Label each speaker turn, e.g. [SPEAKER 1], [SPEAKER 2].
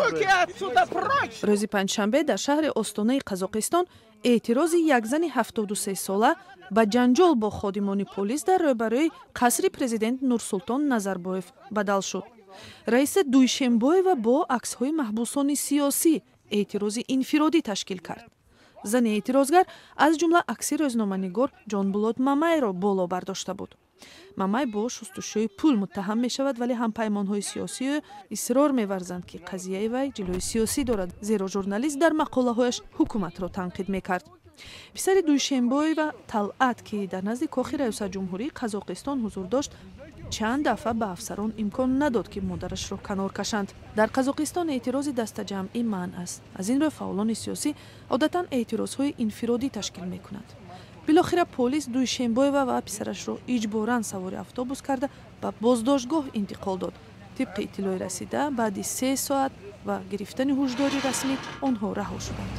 [SPEAKER 1] Руки отсюда прочь!
[SPEAKER 2] Рӯзи панҷшанбе дар шаҳри Остонаи Қазоқистон эътирози як зани 73-сола ба ҷанҷол бо ходимони полис дар рӯбарӯи қасри президент Нурсултон Назарбоев бадал шуд. Раиса Дуйшембоева бо аксҳои маҳбусони сиёсӣ эътирози инфиродӣ ташкил кард. Зани эътирозгар аз ҷумла акси рӯзноманигор Ҷонбулот Мамайро боло бардошта буд. Мамай бо шустушӯи пул муттаҳам мешавад, вале ҳампаймонҳои сиёсии исрор меварзанд, ки қазияи вай ҷилои сиёсӣ дорад, зеро журналист дар мақолаҳояш ҳукуматро танқид мекард. Писари Дуйшембоева Талъат, ки дар назди кохи раёсатҷумҳурии Қазоқистон ҳузур дошт, чанд дафъа ба афсарон имкон надод, ки модарашро канор кашанд. Дар Қазоқистон эътирози дастаҷамъӣ манъ аст. Аз ин рӯ фаъолони сиёсӣ одатан эътирозҳои инфиродӣ ташкил мекунанд. Билохира полис Дуйшембоева ва писарашро иҷборан савори автобус карда, ба боздоштгоҳ интиқол дод. Тибқи иттилои расида, баъди 3 соат ва гирифтани ҳушдори расмӣ онҳо раҳо шуданд.